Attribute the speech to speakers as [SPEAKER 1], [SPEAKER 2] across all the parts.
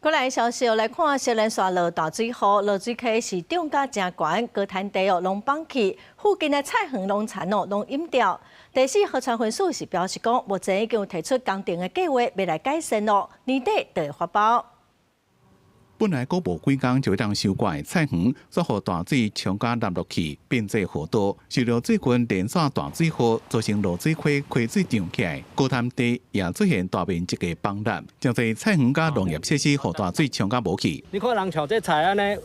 [SPEAKER 1] 過來消息來看，雪蘭莪落大水雨，濁水溪是漲甲誠懸，高灘地哦攏崩去，附近的菜園農田哦攏淹掉。第四河川分署是表示講，目前已經有提出工程的計劃，欲來改善咯，年底就會發包。
[SPEAKER 2] 本來閣無幾工就會當收割的菜園，煞予大水沖甲淋落去，變做河道。受著最近連續大水雨，造成濁水溪溪水漲起來，高灘地也出現大面積的崩塌，誠濟菜園佮農業設施予大水沖甲無去。
[SPEAKER 3] 你看人像這菜按呢，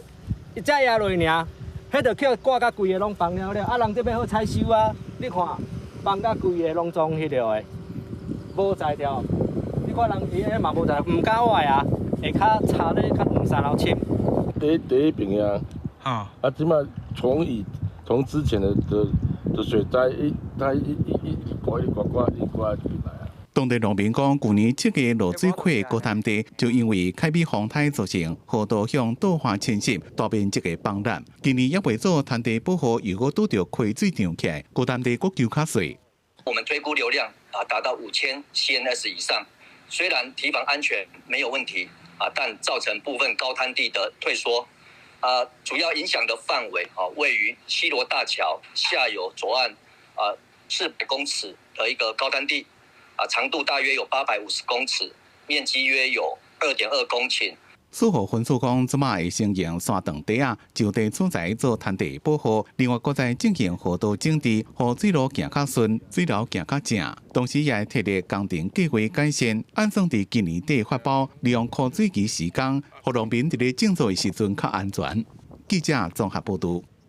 [SPEAKER 3] 一只壓落爾，彼就叫掛甲規个攏崩了了，啊人這欲好採收啊，你看崩甲規个攏總彼落的，無材料。你看人伊彼嘛無材料，毋敢挖啊。下跤插咧較兩三樓深。
[SPEAKER 4] 第一邊啊，啊，這擺從之前的水災一，它一刮一刮刮一刮就來啊。
[SPEAKER 2] 當地農民講，舊年7月濁水溪高灘地就因為海美風颱造成河道向倒岸侵蝕，大面積的崩塌。今年猶未做灘地保護，又閣拄著溪水漲起來，高灘地閣勼較細。
[SPEAKER 5] 我們推估流量啊達到5000 CMS 以上，雖然堤防安全沒有問題。啊，但造成部分高灘地的退縮，啊，主要影響的範圍啊，位於西螺大橋下游左岸啊400公尺的一個高灘地，啊，長度大約有850公尺，面積約有2.2公頃。
[SPEAKER 2] 水務分署講，這擺會先用三長堤仔就地取材做灘地保護，另外閣再進行河道整治，予水路行較順，水流行較正。同時也會提出工程計劃改善，按算佇今年底發包，利用枯水期時間，予農民佇咧種作的時陣較安全。記者綜合報導。